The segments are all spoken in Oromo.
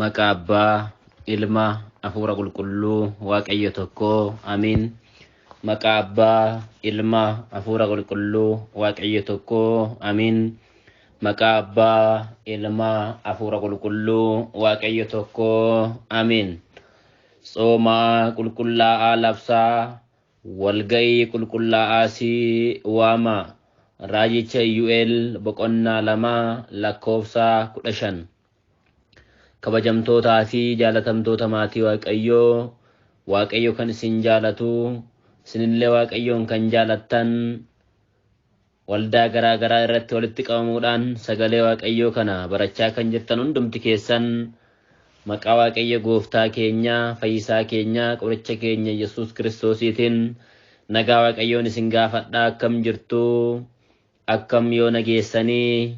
Maqaa Abbaa, Ilma, Hafuura Qulqulluu, Waaqayyo tokkoo, Amiin. Maqaa Abbaa, Ilma, Hafuura Qulqulluu, Waaqayyo tokkoo, Amiin. Maqaa Abbaa, Ilma, Hafuura Qulqulluu, Waaqayyo tokkoo, Amiin. Tsoomaa qulqullaa'aa labsaa, walga'ii qulqullaa'aas waamaa. Raajicha Iyyu'eel boqonnaa 2 lakkoofsa 15. Kabajamtootaa fi jaalatamtoota maatii Waaqayyoo, Waaqayyo kan isin jaalatu, isinillee Waaqayyoon kan jaalattan, waldaa garaa garaa irratti walitti qabamuudhaan sagalee Waaqayyoo kana barachaa kan jirtan hundumti keessan maqaa Waaqayyo gooftaa keenya, fayyisaa keenya, qoricha keenya Yesuus Kiristoosiitiin nagaa Waaqayyoon isin gaafadha. Akkam jirtu? Akkam yoo nageessanii?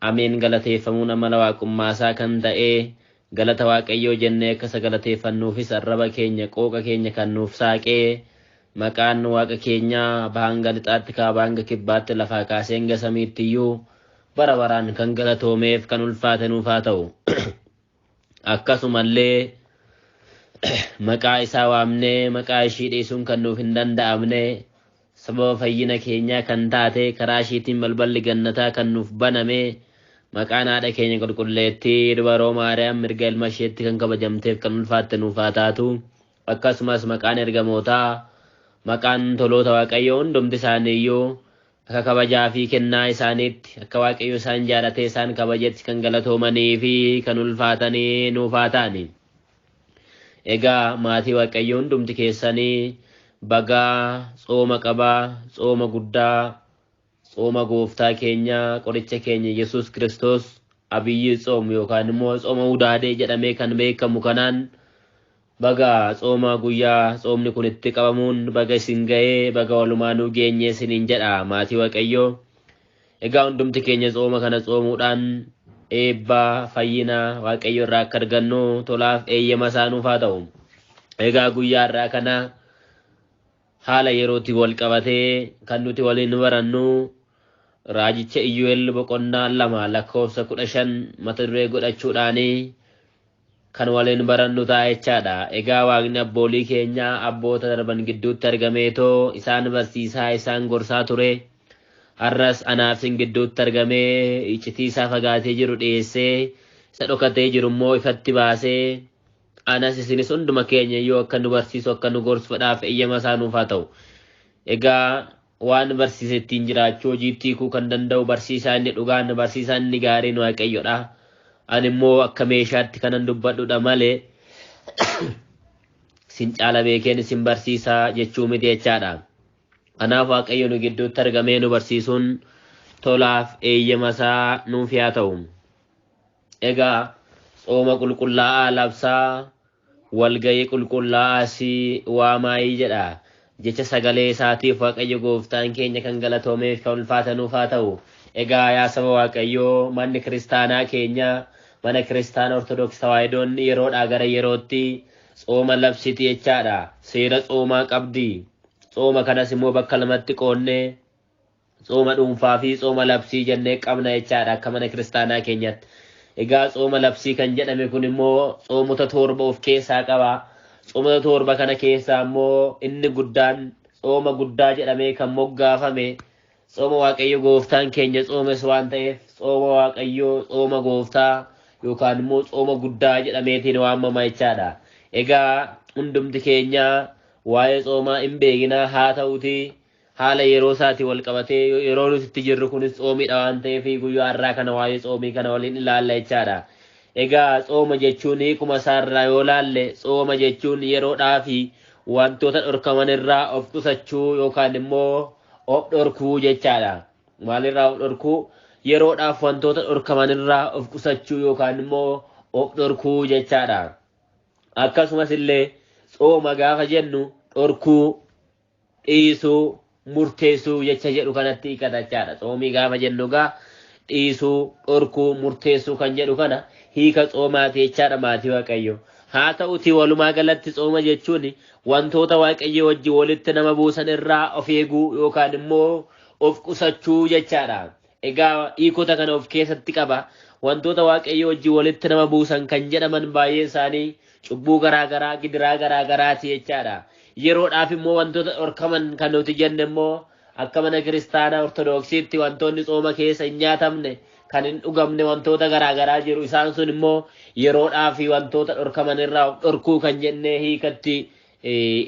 Ameen. Galateeffamuun amala waaqummaasaa kan ta'e galata Waaqayyoo jennee akka isa galateeffannuufis arraba keenya qooqa keenya kan nuuf saaqee maqaan Waaqa keenyaa baha hanga lixaatti, kaaba hanga kibbaatti, lafaa kaasee hanga samiitti iyyuu bara baraan kan galatoomeef kan ulfaate nuuf haa ta'u. Akkasumallee maqaa isaa waamnee maqaa ishii dhiisuun kan nuuf hin danda'amne, sababa fayyina keenyaa kan taate, karaa ishiitiin balballi gannataa kan nuuf baname, maqaan haadha keenya qulqulleettii Dubaroo Maariyaam mirga ilma isheetti kan kabajamteef kan ulfaatte nuuf haa taatu. Akkasumas maqaan ergamootaa, maqaan toloota Waaqayyoo hundumti isaaniiyyuu akka kabajaa fi kennaa isaaniitti, akka Waaqayyo isaan jaalatee isaan kabajetti kan galatoomanii fi kan ulfaatanii nuuf haa ta'ani. Egaa maatii Waaqayyoo hundumti keessanii bagaa tsooma qabaa, tsooma guddaa, tsooma gooftaa keenya qoricha keenya Yesuus Kiristoos abiyyi tsoom yookaan immoo tsooma udaadee jedhamee kan beekamu kanaan baga tsooma guyyaa tsoomni kun itti qabamuun baga isin ga'ee, baga walumaanuu geenyee isiniin jedha maatii Waaqayyoo. Egaa hundumti keenya tsooma kana tsoomuudhaan eebba fayyina Waaqayyo irraa akka argannu tolaaf eeyyama isaa nuuf haa ta'u. Egaa guyyaa irraa kana haala yerootti wal qabatee kan nuti waliin barannu raajicha Iyyu'eel boqonnaa 2 lakkoofsa 15 mata duree godhachuudhaani kan waliin barannu ta'a jechaadha. Egaa Waaqni abboolii keenya abboota darban gidduutti argameetoo isaan barsiisaa isaan gorsaa ture. Har'as anaaf isin gidduutti argamee iccitii isaa fagaatee jiru dhiyeessee isa dhokatee jiru immoo ifatti baasee anas isinis hunduma keenya iyyuu akka nu barsiisu akka nu gorsu fedhaaf eeyyama isaa nuuf haa ta'u. Egaa waan barsiise ittiin jiraachuu hojiitti hiikuu kan danda'u barsiisaa inni dhugaan, barsiisaa inni gaariin Waaqayyodha. Ani immoo akka meeshaatti kanan dubbadhudha malee isin caala beekeen isin barsiisaa jechuu miti jechaadha. Kanaaf Waaqayyo nu gidduutti argamee nu barsiisuun tolaaf eeyyama isaa nuuf haa ta'u. Egaa tsooma qulqullaa'aa labsaa, walga'ii qulqullaa'aas waamaayii jedha. Jecha sagalee isaatiif Waaqayyo gooftaan keenya kan galatoomeef kan ulfaata nuuf haa ta'u. Egaa yaa saba Waaqayyoo, manni kiristaanaa keenya mana kiristaana Ortodoksii Tawaahidoon yeroodhaa gara yerootti tsooma labsiti jechaadha. Seera tsoomaa qabdi. Tsooma kanas immoo bakka lamatti qoonnee tsooma dhuunfaa fi tsooma labsii jennee qabna jechaadha akka mana kiristaanaa keenyatti. Egaa tsooma labsii kan jedhame kun immoo tsoomota 7 of keessaa qaba. Tsoomota 7 kana keessaa immoo inni guddaan tsooma guddaa jedhamee kan moggaafame tsooma Waaqayyo gooftaan keenya tsoomes waan ta'eef tsooma Waaqayyoo tsooma gooftaa yookaan immoo tsooma guddaa jedhameetiin waamama jechaadha. Egaa hundumti keenya waa'ee tsoomaa hin beeknaa, haa ta'uti haala yeroo isaatiin wal qabatee yeroo nuti itti jirru kunis tsoomiidha waan ta'eef guyyaa har'aa kana waa'ee tsoomii kana waliin ilaalla jechaadha. Egaa tsooma jechuun hiikuma isaarraa yoo laalle tsooma jechuun yeroodhaa fi wantoota dhorkaman irraa of qusachuu yookaan immoo of dhorkuu jechaadha. Maalirraa of dhorkuu? Yeroodhaaf wantoota dhorkaman irraa of qusachuu yookaan immoo of dhorkuu jechaadha. Akkasumas illee tsooma gaafa jennu dhorkuu, dhiisuu, murteessuu jecha jedhu kanatti hiikata jechaadha. Tsoomii gaafa jennu egaa dhiisuu, dhorkuu, murteessuu kan jedhu kana hiika tsoomaati jechaadha maatii Waaqayyoo. Haa ta'uti walumaa galatti tsooma jechuun wantoota Waaqayyo wajjin walitti nama buusan irraa of eeguu yookaan immoo of qusachuu jechaadha. Egaa hiikota kana of keessatti qaba. Wantoota Waaqayyo wajjin walitti nama buusan kan jedhaman baay'een isaanii cubbuu garaagaraa, gidiraa garaagaraati jechaadha. Yeroodhaaf immoo wantoota dhorkaman kan nuti jenne immoo akka mana kiristaanaa Ortodoksiitti wantoonni tsooma keessa hin nyaatamne, kan hin dhugamne wantoota garaagaraa jiru. Isaan sun immoo yeroodhaaf wantoota dhorkaman irraa of dhorkuu kan jennee hiikatti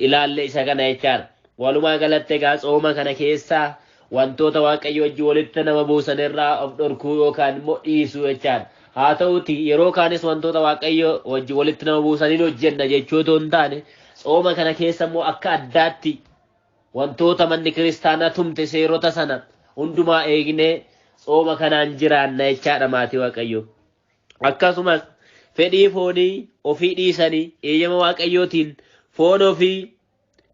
ilaalle isa kana jechaadha. Walumaa galatti egaa tsooma kana keessaa wantoota Waaqayyo wajjin walitti nama buusan irraa of dhorkuu yookaan immoo dhiisuu jechaadha. Haa ta'uti yeroo kaanis wantoota Waaqayyo wajjin walitti nama buusaniin hojjenna jechuu otoo hin taane, tsooma kana keessa immoo akka addaatti wantoota manni kiristaanaa tumte seerota sana hundumaa eegnee tsooma kanaan jiraanna jechaadha maatii Waaqayyo. Akkasumas fedhii foonii ofii dhiisanii eeyyama Waaqayyootiin foon ofii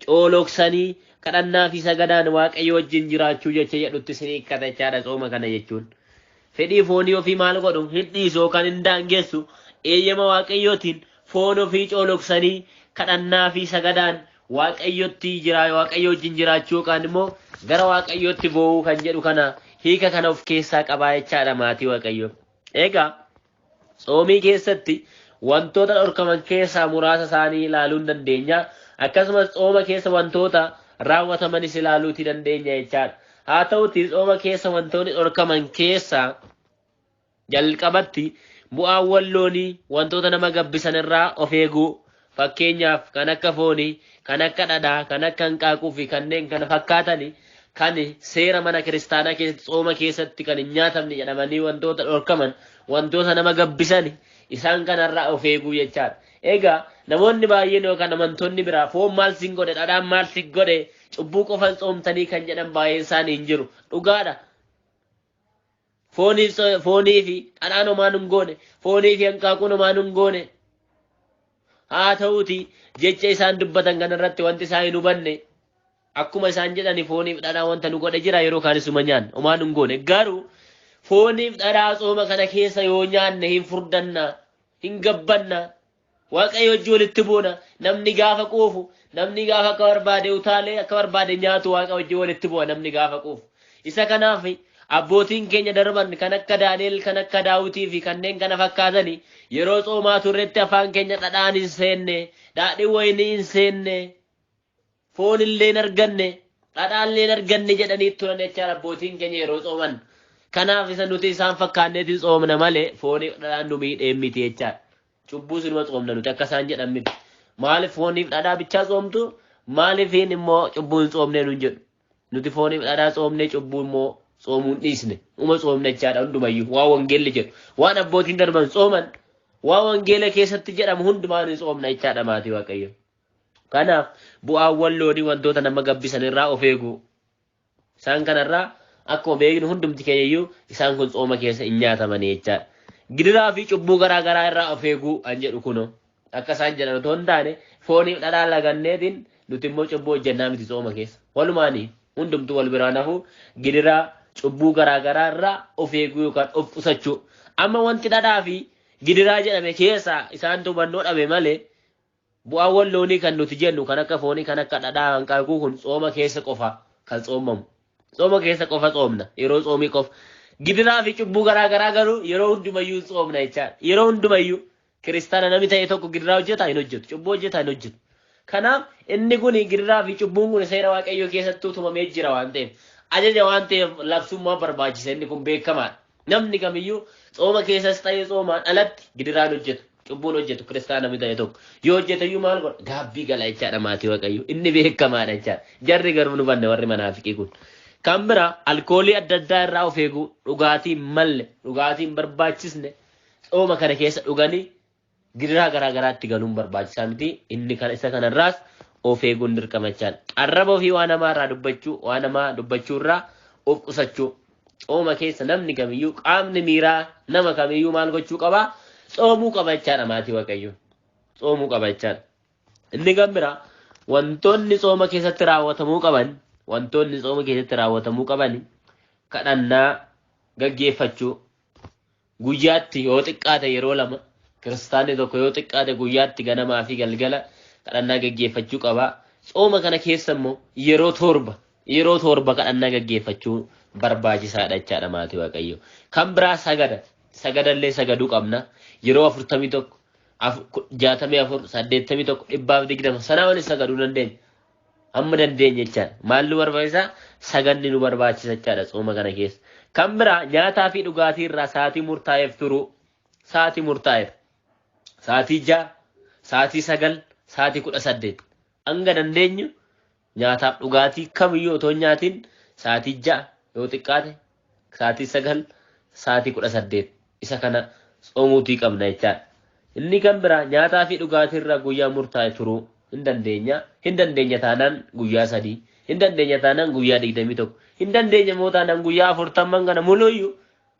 cooloksanii kadhannaa fi sagadaan Waaqayyo wajjin jiraachuu jecha jedhutti isin hiikkata jechaadha tsooma kana jechuun. Fedhii foonii ofii maal godhu hin dhiisu yookaan hin daangessu, eeyyama Waaqayyootiin foon ofii cooloksanii kadhannaa fi sagadaan Waaqayyotti jira, Waaqayyo wajjin jiraachuu yookaan immoo gara Waaqayyootti boo'uu kan jedhu kana hiika kana of keessaa qabaa jechaadha maatii Waaqayyo. Egaa tsoomii keessatti wantoota dhorkaman keessaa muraasa isaanii ilaaluu hin dandeenya. Akkasumas tsooma keessa wantoota raawwatamanis ilaaluuti dandeenya jechaadha. Haa ta'uti tsooma keessa wantoonni dhorkaman keessaa jalqabatti bu'aawwan loonii wantoota nama gabbisan irraa of eeguu, fakkeenyaaf kan akka foonii, kan akka dhadhaa, kan akka hanqaaquu fi kanneen kana fakkaatani kan seera mana kiristaanaa keessatti tsooma keessatti kan hin nyaatamne jedhamanii wantoota dhorkaman, wantoota nama gabbisani isaan kanarraa of eeguu jechaadha. Egaa namoonni baay'een yookaan amantoonni biraa foon maal sin godhe, dhadhaan maal sin godhe, cubbuu qofan tsoomtanii kan jedhan baay'een isaanii hin jiru. Dhugaadha. Foonii fi dhadhaan homaan hin goone, foonii fi hanqaaquun homaan hin goone. Haa ta'uuti jecha isaan dubbatan kanarratti wanti isaan hin hubanne akkuma isaan jedhani fooniif dhadhaa wanta nu godhe jira, yeroo kaanis uma nyaanna homaan hin goone. Garuu fooniif dhadhaa tsooma kana keessa yoo nyaanne hin furdanna, hin gabbanna, Waaqayyo wajjin walitti buuna. Namni gaafa quufu, namni gaafa akka barbaade utaalee akka barbaade nyaatu Waaqa wajjin walitti bu'a namni gaafa quufu. Isa kanaaf abbootiin keenya darban kan akka Daani'el, kan akka Daawitii fi kanneen kana fakkaatani yeroo tsoomaa turretti afaan keenya dhadhaan hin seenne, daadhiin wayinii hin seenne, foon illee hin arganne, dhadhaan illee hin arganne jedhanii turan jechaadha abbootiin keenya yeroo tsooman. Kanaaf isa nuti isaan fakkaanneetiin tsoomna malee fooniif dhadhaan nu miidhee miti jechaadha. Cubbuu sinuma tsoomna nuti akka isaan jedhan miti. Maaliif fooniif dhadhaa bichaa tsoomtu? Maaliifiin immoo cubbuu hin tsoomnee nuun jedhu? Nuti fooniif dhadhaa tsoomnee cubbuu immoo tsoomuu hin dhiisne. Uma tsoomna jechaadha hundumayyuu. Waan wangeelli jedhu. Waan abbootiin darban tsooman, waan wangeela keessatti jedhamu hundumaa ni tsoomna jechaadha maatii Waaqayyo. Kanaaf bu'aawwan loonii wantoota nama gabbisan irraa of eeguu. Isaan kanarraa akkuma beeknu hundumti keenya iyyuu isaan kun tsooma keessa hin nyaatamanii jechaadha. Gidiraa fi cubbuu garaa garaa irraa of eeguu an jedhu kunoo akka isaan jedhan otoo hin taane fooniif dhadhaa laganneetiin nuti immoo cubbuu hojjennaa miti tsooma keessa. Walumaanii hundumtuu wal biraan hafuu gidiraa cubbuu garaa garaa irraa of eeguu yookaan of qusachuu. Amma wanti dhadhaa fi gidiraa jedhame keessaa isaantu hubannoo dhabe malee bu'aawwan loonii kan nuti jennu kan akka foonii, kan akka dhadhaa, hanqaaquu kun tsooma keessa qofa kan tsoomamu. Tsooma keessa qofa tsoomna, yeroo tsoomii qofa. Gidiraa fi cubbuu garaa garaa garuu yeroo hundumayyuu tsoomna jechaadha. Yeroo hundumayyuu kiristaana namni ta'e tokko gidiraa hojjetaa hin hojjetu, cubbuu hojjetaa hin hojjetu. Kanaaf inni kun gidiraa fi cubbuun kun seera Waaqayyoo keessattuu tumamee jira waan ta'eef, ajaja waan ta'eef labsummaa barbaachisa, inni kun beekamaadha. Namni kamiyyuu tsooma keessas ta'ee tsoomaan alatti gidiraan hojjetu, cubbuun hojjetu kiristaana namni ta'e tokko. Yoo hojjete iyyuu maal godha? Gaabbii gala jechaadha maatii Waaqayyoo. Inni beekamaadha jechaadha. Jarri garuu nu banne warri manaafiqii kun. Kan biraa alkoolii adda addaa irraa of eeguu, dhugaatii hin malle, dhugaatii hin barbaachisne tsooma kana keessa dhuganii gidiraa garaa garaatti galuun barbaachisaa miti. Inni kan isa kanarraas of eeguun dirqama jechaadha. Arraba ofii waan hamaa irraa dubbachuu, waan hamaa dubbachuu irraa of qusachuu. Tsooma keessa namni kamiyyuu qaamni miiraa nama kamiyyuu maal gochuu qabaa? Tsoomuu qaba jechaadha maatii Waaqayyoo. Tsoomuu qaba jechaadha. Inni kan biraa wantoonni tsooma keessatti raawwatamuu qaban, wantoonni tsooma keessatti raawwatamuu qaban kadhannaa gaggeeffachuu. Guyyaatti yoo xiqqaate yeroo lama kiristaanni tokko yoo xiqqaate guyyaatti ganamaa fi galgala kadhannaa gaggeeffachuu qaba. Tsooma kana keessa immoo yeroo torba kadhannaa gaggeeffachuu barbaachisaadha jechaadha maatii Waaqayyo. Kan biraa sagada. Sagadallee sagaduu qabna. Yeroo 41, 64, 81, 120 sanaa olis sagaduu dandeenya. Amma dandeenya jechaadha. Maal nu barbaachisaa? Saganni nu barbaachisa jechaadha tsooma kana keessa. Kan biraa nyaataa fi dhugaatii irraa sa'aatii murtaa'eef turuu. Sa'aatii murtaa'eef. Sa'aatii 6, sa'aatii 9, sa'aatii 18. Hanga dandeenyu nyaataaf dhugaatii kamiyyuu otoo hin nyaatiin sa'aatii 6 yoo xiqqaate sa'aatii 9, sa'aatii 18 isa kana tsoomuutii qabna jechaadha. Inni kan biraa nyaataa fi dhugaatii irraa guyyaa murtaa'e turuu hin dandeenya. Hin dandeenya taanaan guyyaa 3, hin dandeenya taanaan guyyaa 21, hin dandeenya immoo taanaan guyyaa 40 kana muluyyuu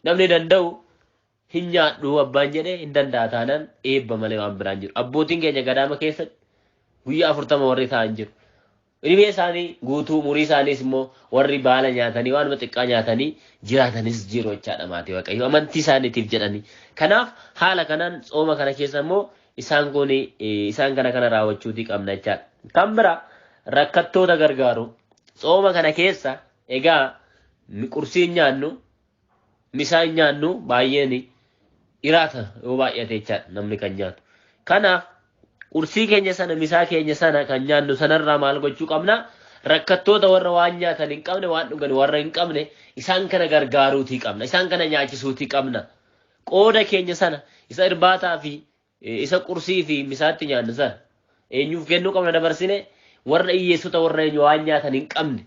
namni danda'u hin nyaadhu abbaan jedhee hin danda'a taanaan eebba malee waan biraan jiru. Abbootiin keenya gadaama keessatti guyyaa 40 warri taa'an jiru. Dhibee isaanii guutuu umurii isaaniis immoo warri baala nyaatanii waanuma xiqqaa nyaatanii jiraatanis jiru jechaadha maatii Waaqayyo amantii isaaniitiif jedhanii. Kanaaf haala kanaan tsooma kana keessa immoo isaan kun isaan kana kana raawwachuutii qabna jechaadha. Kan biraa rakkattoota gargaaru. Tsooma kana keessa egaa qursii hin nyaannu, misaa hin nyaannu baay'een iraata yoo baay'ate jechaadha namni kan nyaatu. Kanaaf qursii keenya sana misaa keenya sana kan nyaannu sanarraa maal gochuu qabna? Rakkattoota warra waan nyaatan hin qabne, waan dhugan warra hin qabne isaan kana gargaaruutii qabna. Isaan kana nyaachisuutii qabna. Qooda keenya sana isa irbaataa fi isa qursii fi misaatti nyaannu sana eenyuuf kennuu qabna dabarsine? Warra hiyyeessota, warra waan nyaatan hin qabne,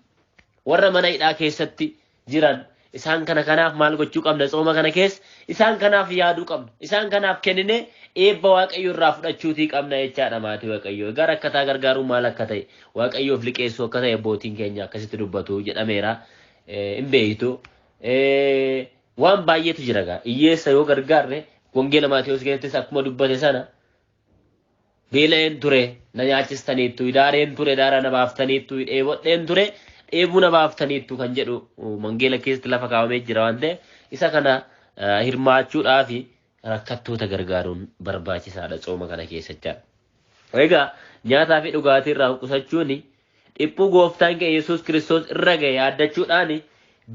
warra mana hidhaa keessatti jiran isaan kana kanaaf maal gochuu qabna? Tsooma kana keessa isaan kanaaf yaaduu qabna. Isaan kanaaf kennine eebba Waaqayyo irraa fudhachuutii qabna jechaadha maatii Waaqayyo. Egaa rakkataa gargaaruun maal akka ta'e, Waaqayyoof liqeessuu akka ta'e abbootiin keenya akkasitti dubbatu jedhameera. Hin beektu. Waan baay'eetu jira egaa. Hiyyeessa yoo gargaarre Wangeela Maatewos keessattis akkuma dubbate sana beela'een ture na nyaachistaniittu, idaareen ture daara na baaftaniittu, dheebodheen ture dheebuu na baaftaniittu kan jedhu wangeela keessatti lafa kaawamee jira waan ta'eef isa kana hirmaachuudhaaf rakkattoota gargaaruun barbaachisaadha tsooma kana keessatti. Egaa nyaataa fi dhugaatii irraa qusachuun dhiphuu gooftaan keenya Yesuus Kiristoos irra ga'e yaaddachuudhaan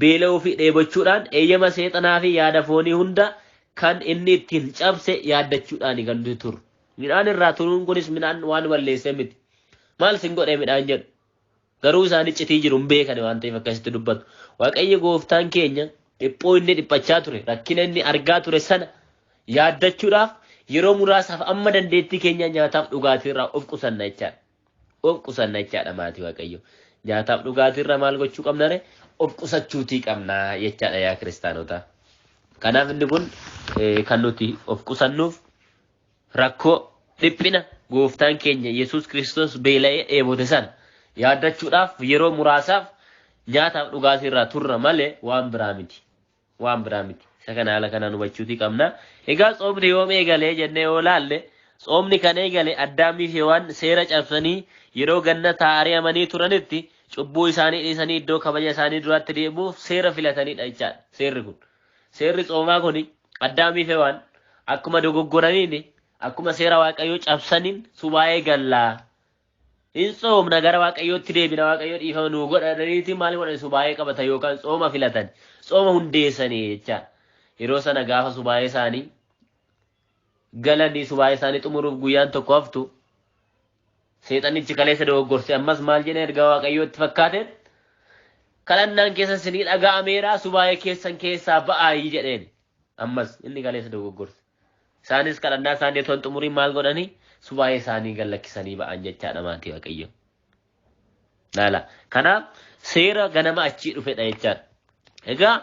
beela'uu fi dheebochuudhaan eeyyama seexanaa fi yaada foonii hunda kan inni ittiin cabse yaaddachuudhaan kan nuti turru. Midhaan irraa turuun kunis midhaan waan balleessee miti. Maal sin godhee midhaan jedhu. Garuu isaan iccitii jiru hin beekan waan ta'eef akkasitti dubbatu. Waaqayyo gooftaan keenya dhiphuu inni dhiphachaa ture, rakkina inni argaa ture sana yaaddachuudhaaf yeroo muraasaaf amma dandeettii keenya nyaataaf dhugaatii irraa of qusanna jechaadha. Of qusanna jechaadha maatii Waaqayyo. Nyaataaf dhugaatii irraa maal gochuu qabna ree? Of qusachuutii qabna jechaadha yaa kiristaanota. Kanaaf inni kun kan nuti of qusannuuf rakkoo dhiphina gooftaan keenya Yesuus Kiristoos beela'ee dheebote sana yaaddachuudhaaf yeroo muraasaaf nyaataaf dhugaatii irraa turra malee waan biraa miti. Waan biraa miti. Isa kana haala kanaan hubachuutii qabna. Egaa tsoomni yoom eegalee jennee yoo laalle tsoomni kan eegale Addaamii fi Hewaan seera cabsanii yeroo gannata ari'amanii turanitti cubbuu isaanii dhiisanii iddoo kabaja isaanii duraatti deebi'uuf seera filatanidha jechaadha. Seerri kun. Seerri tsoomaa kun Addaamii fi Hewaan akkuma dogoggoraniin akkuma seera Waaqayyoo cabsaniin subaa'ee gallaa. Hin tsoomna gara Waaqayyootti deebina Waaqayyoo dhiifama nuu godhaniiti maal godhan subaa'ee qabatan yookaan tsooma filatan tsooma hundeessanii jechaadha. Yeroo sana gaafa subaa'ee isaanii galanii subaa'ee isaanii xumuruuf guyyaan tokko haftu seexanichi kaleessa dogoggorse ammas maal jedhee erga Waaqayyootti fakkaateen kadhannaan keessan sinii dhaga'ameera subaa'ee keessan keessaa ba'aayii jedheen ammas inni kaleessa dogoggorse. Isaanis kadhannaa isaanii otoo hin xumuriin maal godhanii subaa'ee isaanii gallakkisanii ba'an jechaadha maatii Waaqayyo. Laala. Kanaaf seera ganama achii dhufedha jechaadha. Egaa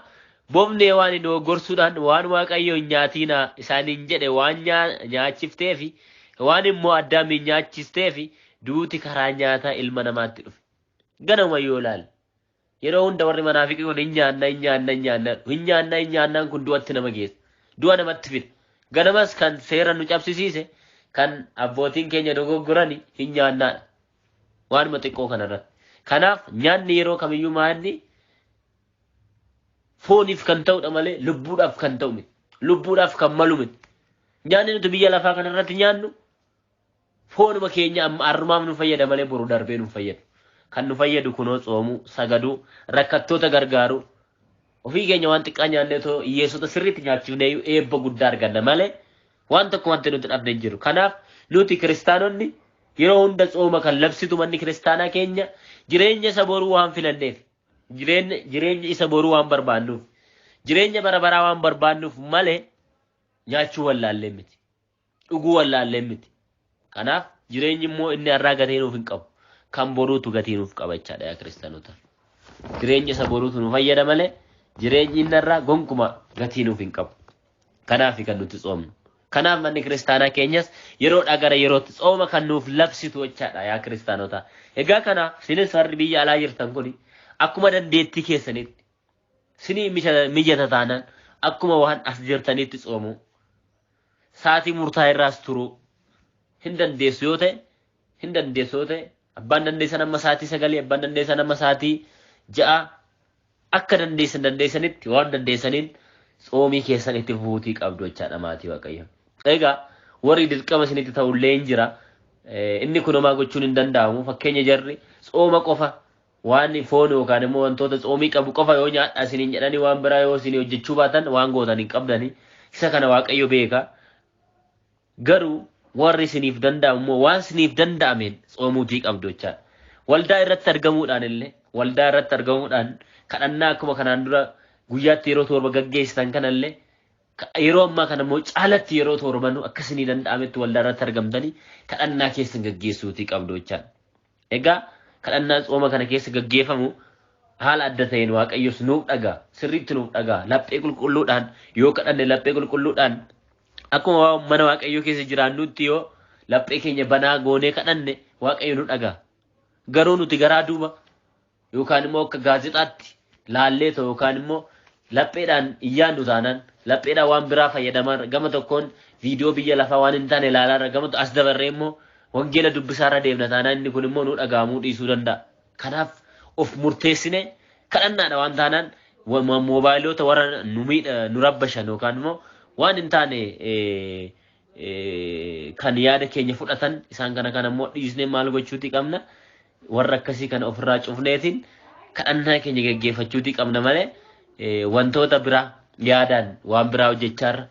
bofni waan dogoggorsuudhaan waan Waaqayyo hin nyaatiinaa isaaniin jedhe waan nyaachifteefi waan immoo Addaamiin nyaachisteefi duuti karaa nyaataa ilma namaatti dhufe. Ganama yoo ilaalle yeroo hunda warri manaafiqii kun hin nyaanna hin nyaanna hin nyaanna hin nyaanna hin nyaannaan kun du'atti nama geessa. Du'a namatti fida. Ganamas kan seera nu cabsisiise kan abbootiin keenya dogoggorani hin nyaannaadha. Waanuma xiqqoo kanarratti. Kanaaf nyaanni yeroo kamiyyuu maanni fooniif kan ta'udha malee lubbuudhaaf kan ta'u miti. Lubbuudhaaf kan malu miti. Nyaanni nuti biyya lafaa kanarratti nyaannu foonuma keenya amma arrumaaf nu fayyada malee boru darbee nu fayyadu. Kan nu fayyadu kunoo tsoomuu, sagaduu, rakkattoota gargaaruu, Ofii keenya waan xiqqaa nyaannee otoo hiyyeessota sirriitti nyaachifnee eebba guddaa arganna malee waan tokko wanti nuti dhabne hin jiru. Kanaaf nuti kiristaanonni yeroo hunda tsooma kan labsitu manni kiristaanaa keenya jireenya isa boruu waan filanneef, jireenya isa boruu waan barbaannuuf, jireenya bara baraa waan barbaannuuf malee nyaachuu wallaallee miti. Dhuguu wallaallee miti. Kanaaf jireenyi immoo inni har'aa gatii nuuf hin qabu. Kan boruutu gatii nuuf qaba jechaadha yaa kiristaanota. Jireenya isa boruutu nu fayyada malee jireenyi inni har'aa gonkumaa gatii nuuf hin qabu. Kanaaf kan nuti tsoomnu. Kanaaf manni kiristaanaa keenyas yeroodhaa gara yerootti tsooma kan nuuf labsitu jechaadha yaa kiristaanota. Egaa kanaaf isinis warri biyya alaa jirtan kuni akkuma dandeettii keessanitti sinii mijata taanaan akkuma waan as jirtanitti tsoomuu. Sa'aatii murtaa'e irraas turuu hin dandeessu yoo ta'e hin dandeessu yoo ta'e abbaan dandeessan amma sa'aatii 9, abbaan dandeessan amma sa'aatii 6, akka dandeessan dandeessanitti waan dandeessaniin tsoomii keessan itti fufuutii qabdu jechaadha maatii Waaqayyo. Egaa warri dirqama isinitti ta'ullee hin jira. Inni kun homaa gochuun hin danda'amu. Fakkeenya jarri tsooma qofa waan foon yookaan immoo wantoota tsoomii qabu qofa yoo nyaadha isiniin jedhanii waan biraa yoo isinii hojjechuu baatan waan gootan hin qabdani. Isa kana Waaqayyo beeka. Garuu warri isiniif danda'amu immoo waan isiniif danda'ameen tsoomuutii qabdu jechaadha. Waldaa irratti argamuudhaan illee waldaa irratti argamuudhaan kadhannaa akkuma kanaan dura guyyaatti yeroo 7 gaggeessitan kanallee yeroo ammaa kana immoo caalatti yeroo torbanuu akka isinii danda'ametti waldaa irratti argamtanii kadhannaa keessan gaggeessuutii qabdu jechaadha. Egaa kadhannaa tsooma kana keessa gaggeeffamu haala adda ta'een Waaqayyos nuuf dhagaa, sirriitti nuuf dhagaa, laphee qulqulluudhaan yoo kadhanne, laphee qulqulluudhaan akkuma mana Waaqayyoo keessa jiraannutti yoo laphee keenya banaa goonee kadhanne Waaqayyo nu dhagaa. Garuu nuti garaa duuba yookaan immoo akka gaazexaatti laallee ta'u yookaan immoo lapheedhaan iyyaannu taanaan lapheedhaan waan biraa fayyadamaa gama tokkoon viidiyoo biyya lafaa waan hin taane ilaalaarra gama as dabarree immoo wangeela dubbisaarra deemna taanaan inni kun immoo nu dhaga'amuu dhiisuu danda'a. Kanaaf of murteessine kadhannaadha waan taanaan moobaayilota warra nu miidha nu rabbashan yookaan immoo waan hin taane kan yaada keenya fudhatan isaan kana kana immoo dhiisnee maal gochuuti qabna, warra akkasii kana ofirraa cufneetiin kadhannaa keenya gaggeeffachuuti qabna malee wantoota biraa yaadaan waan biraa hojjechaarra,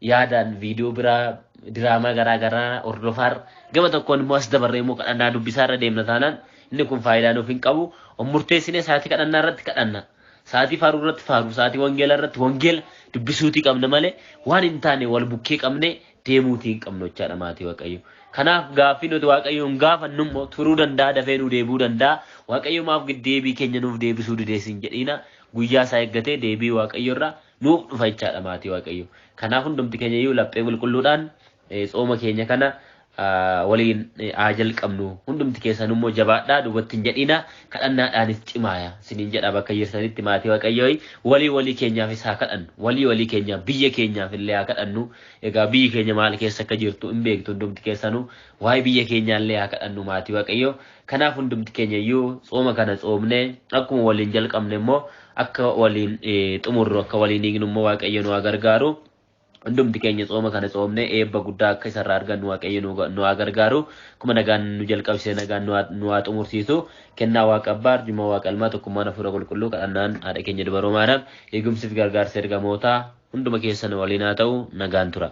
yaadaan viidiyoo biraa diraamaa garaa garaa hordofaarra gama tokkoon immoo as dabarree immoo kadhannaa dubbisaarra deemna taanaan inni kun faayidaa nuuf hin qabu. Of murteessinee sa'aatii kadhannaa irratti kadhanna, sa'aatii faaruu irratti faaruu, sa'aatii wangeela irratti wangeela dubbisuutii qabna malee waan hin taane wal bukkee qabnee deemuutii hin qabnu jechaadha maatii Waaqayyo. Kanaaf gaaffii nuti Waaqayyoon gaafannu immoo turuu danda'a, dafee nu deebi'uu danda'a. Waaqayyo maaf deebii keenya nuuf deebisuu didees hin jedhiina. Guyyaa isaa eeggatee deebii Waaqayyo irraa nuuf dhufa jechaadha maatii Waaqayyo. Kanaaf hundumti keenya iyyuu laphee qulqulluudhaan tsooma keenya kana waliin haa jalqabnu. Hundumti keessan immoo jabaadhaa, duubatti hin jedhiina, kadhannaadhaanis cimaaya isiniin jedha bakka jirtanitti maatii Waaqayyoo. Walii walii keenyaafis haa kadhannu, walii walii keenyaaf, biyya keenyaaf illee haa kadhannu. Egaa biyyi keenya maal keessa akka jirtu hin beektu hundumti keessanuu. Waa'ee biyya keenyaallee haa kadhannu maatii Waaqayyoo. Kanaaf hundumti keenya iyyuu tsooma kana tsoomnee akkuma waliin jalqabne immoo akka waliin xumurru, akka waliin hiiknu immoo Waaqayyo nu haa gargaaru. Hundumti keenya tsooma kana tsoomnee eebba guddaa akka isarraa argannu Waaqayyo nu haa gargaaru. Akkuma nagaan nu jalqabsiise nagaan nu haa xumursiisu. Kennaa Waaqa Abbaa, arjummaa Waaqa Ilmaa, tokkummaan Hafuura Qulqulluu, kadhannaan haadha keenya Dubaroo Maariyaam, eegumsi fi gargaarsa ergamootaa hunduma keessan waliin haa ta'u. Nagaan tura.